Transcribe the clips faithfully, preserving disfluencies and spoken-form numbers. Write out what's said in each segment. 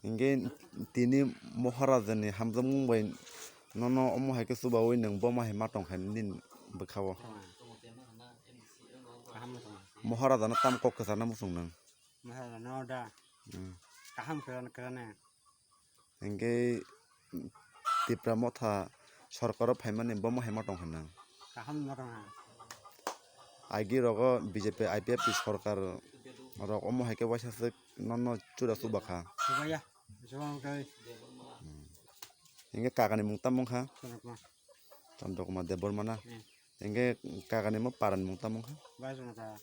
Hinkhe tini Moharaja ni hamjakmung bai nono omo hai khe chubaui nwng bomo hai ma tong kha nini bwkha o. Kaham no tong. Moharaja no tam kok kwchar na muchung nwng. Moharaja no da. Hmm. Kaham kwran kwran. Hinkhe Tipra Motha sorkar o phaimani bomo hai ma tong kha nwng. Kaham no tong ha. Agi rogo B J P I P F T sorkar rok omo hai khe waisa swk nono chura chuba kha. Chuba ya. Chuba wng tei. Hmm. Hinkhe kakani mung tamo wngkha? Chandra Kumar. Chandra Kumar Debbarma na? Hmm. Hinkhe kakani mo parani mung tamo wngkha? Badu Chondro Para.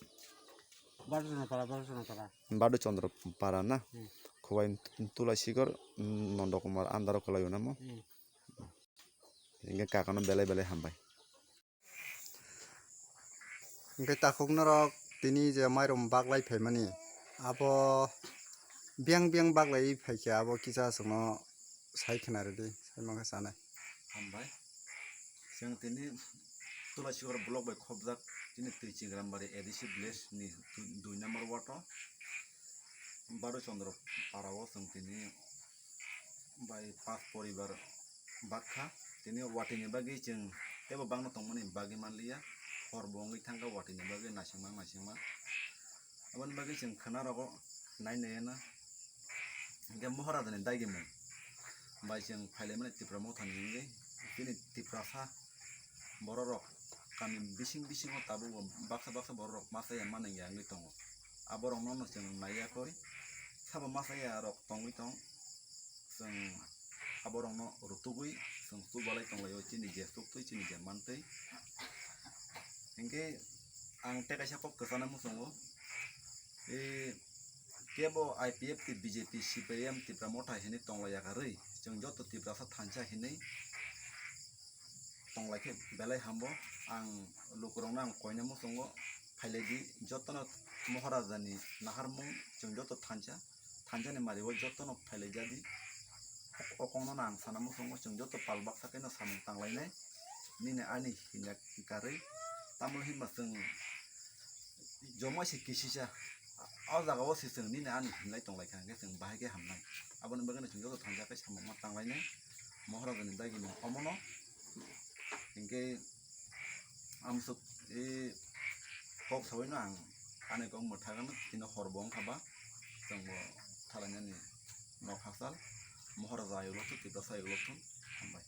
Badu Chondro Para, Badu Chondro Para. Badu Chondro Para na? Hmm. Khowai Tulaisigor, mm, Nondo Kumar andaro kwlaio na mo? Hmm. Hinkhe kakano belai belai hambai. Hinkhe takhuk norok tini je mairum baglai phaimani, abo biyang biyang baglai phaikhe abo kisa chwngno sai khna rwdi, sai mankha chanai. Hambai. Chwng tini Tulaisigor block bai khopjak tini Twi Chingrambari A D C village ni dui number ward o Badu Chondro Para o chwng tini bai pas poribar bakha. Tini watini bagwi chwng teibo bakno tongmani bagwi manliya, hor bo wngwi thangkha watini bagwi naisingma naisingma. Aboni bagwi chwng khwna rogo nai nai no. Hinkhe Moharaja ni dagimung bai chwng phailaimani Tipra Mothani wngwi, chini Tiprasa borok rok kami bising bisingo tabukbo baksa baksa borok rok masa ya mani ya wngwi tongo. Aborokno no chwng naiya koi, sabo masa ya rok tongwi tong, chwng aborokno rutugwi chwng chubalai tonglaio, chini je chuktwi chini je mantwi. Hinkhe ang tei kaisa kok kwchana muchungo, e, kebo I P F T, B J P, C P I M, Tipra Motha hinwi tonglaiya karwi, chwng joto Tiprasa thansa hinwi tonglaikhe belai hambo. Ang lukurokno ang koina muchungo phailaidi, jotono Moharaja ni naharmung chwng joto thansa. Thansa ni mari o jotono phailaijadi. O kokno no ang sana muchungo, chwng joto pal baksa khe no samung tanglainai. Nini ani hinna karwi, tamo hinba chwng joma se kisisa, o jaga o se chwng nini ani hinlai tonglaikha, hinkhe chwng bahai khe hamnai. Aboni bagwi no chwng joto thansa khe samung ma tanglainai. Moharaja ni dagimung omono. Hinkhe amsuk e kok saui no ang ani kok mwthagano tino hor bo wngkha ba, chwng bo thalainani nok hakchal, Moharaja ayuk lokthun, Tiprasa ayuk lokthun, hambai.